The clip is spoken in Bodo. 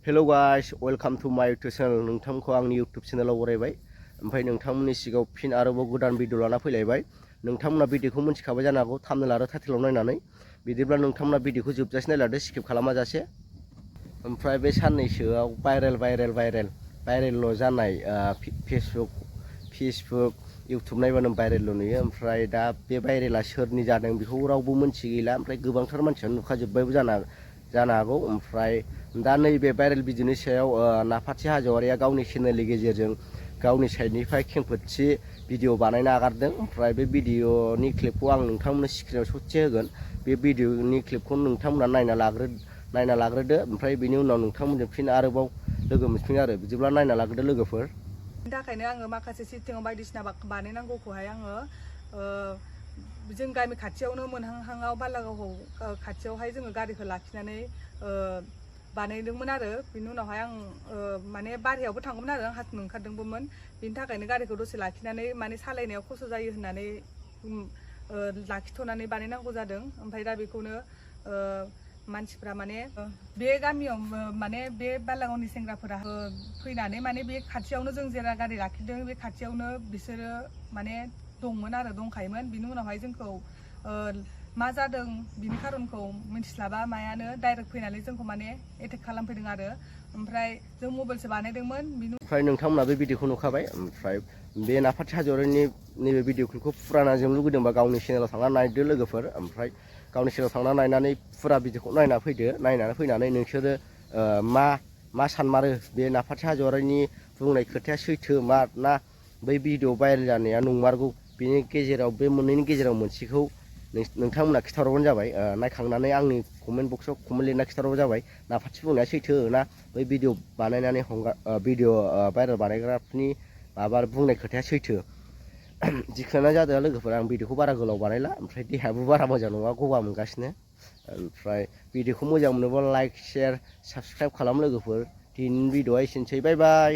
Hello guys, welcome to my YouTube channel. नोंथांखौ आंनि YouTube चेनेलाव बरायबाय। ओमफ्राय नोंथांमोननि सिगाङाव फिन आरोबाव गोदान भिडिअ लाना फैलायबाय। नोंथांमोना भिडिअखौ मिथिखाबाय जानो हागौ थाम्बनेल आरो टाइटेलाव नायनानै। बिदिब्ला नोंथांमोना भिडिअखौ जोबजासे नायलांदो स्किप खालामाजासे। ओमफ्राय बे साननैसोआव भाइरेल जानाय फेसबुक इउटुब नायबानो भाइरेल नुयो। ओमफ्राय दा बे भाइरेला सोरनि जादों बेखौ रावबो मिथिगैला। ओमफ्राय गोबांथार मानसियानो नुखाजोब्बायबो जानो हागौ। ओमफ्राय दा नैबे भाइरेल भिडिअनि सायाव नाफाथि हाज'वारिया गावनि चेनेलनि गेजेरजों गावनि साइडनिफ्राय खेंफोरथि भिडिअ बानायनो नागारदों। ओमफ्राय बे भिडिअनि क्लिपखौ आं नोंथांमोननो स्क्रिनाव ससे होगोन। बे भिडिअनि क्लिपखौ नोंथांमोना नायना लाग्रोदो। ओमफ्राय बेनि उनाव नोंथांमोनजों फिन आरोबाव लोगो मोनफिनो आरो बिदिब्ला नायना लाग्रोदो लोगोफोर। बिनि थाखायनो आङो माखासे सिस्टेम बायदिसिना बानायनांगौखौहाय आङो जों गामि खाथियावनो मोनहांहाङाव बालागाव खाथियावहाय जोङो गारिखौ लाखिनानै बानायदोंमोन आरो बिनि उनावहाय आं माने बारहायावबो थांगौमोन आरो आं हासुनो ओंखारदोंबोमोन। बिनि थाखायनो गारिखौ दसे लाखिनानै माने सालायनायाव खस्थ' जायो होननानै लाखिथ'नानै बानायनांगौ जादों। ओमफ्राय दा बेखौनो मानसिफ्रा माने बे गामियाव माने बे बालागावनि सेंग्राफोरा फैनानै माने बे खाथियावनो जों जेरा गारि लाखिदों बे खाथियावनो बिसोरो माने दंखायोमोन। बिनि उनावहाय जोंखौ मा जादों बिनि खारनखौ मिथिस्लाबा मायानो डाइरेक्ट फैनानै जोंखौ माने एटेक खालामफैदों आरो। ओमफ्राय जों मबाइलसो बानायदोंमोन। ओमफ्राय नोंथांमोना बे भिडिअखौ नुखाबाय। ओमफ्राय बे नाफाथि हाज'वारिनि नैबे भिडिअ क्लिपखौ फुरा नायनो लुगैदोंबा गावनि चेनेलाव थांना नायदो लोगोफोर। ओमफ्राय गावनि चेनेलाव थांना नायनानै फुरा भिडिअखौ नायनानै फैनानै नोंसोरो मा सानमारो बे नाफाथि हाज'वारिनि बुंनाय खोथाया सैथो ना बै भिडिअ भाइरेल जानाया नंमारगौ बेनि गेजेराव बे मोननैनि गेजेराव मोनसेखौ नोंथांमोना खिन्थाहरबानो जाबाय। नायखांनानै आंनि कमेन्ट बक्सआव कमेन्ट लिरना खिन्थाहरबानो जाबाय नाफाथि बुंनाया सैथो ना बै भिडिअ बानायनानै भिडिअ भाइरेल बानायग्राफोरनि बुंनाय खोथाया सैथो। जिखुनु जादों लोगोफोर आं भिडिअखौ बारा गोलाव बानायला। ओमफ्राय देहायाबो बारा मोजां नङा गगा मोनगासिनो। ओमफ्राय भिडिअखौ मोजां मोनोबा लाइक शेयार साबसक्राइब खालाम लोगोफोर। दिनैनि भिडिअआ एसेनोसै बाय बाय।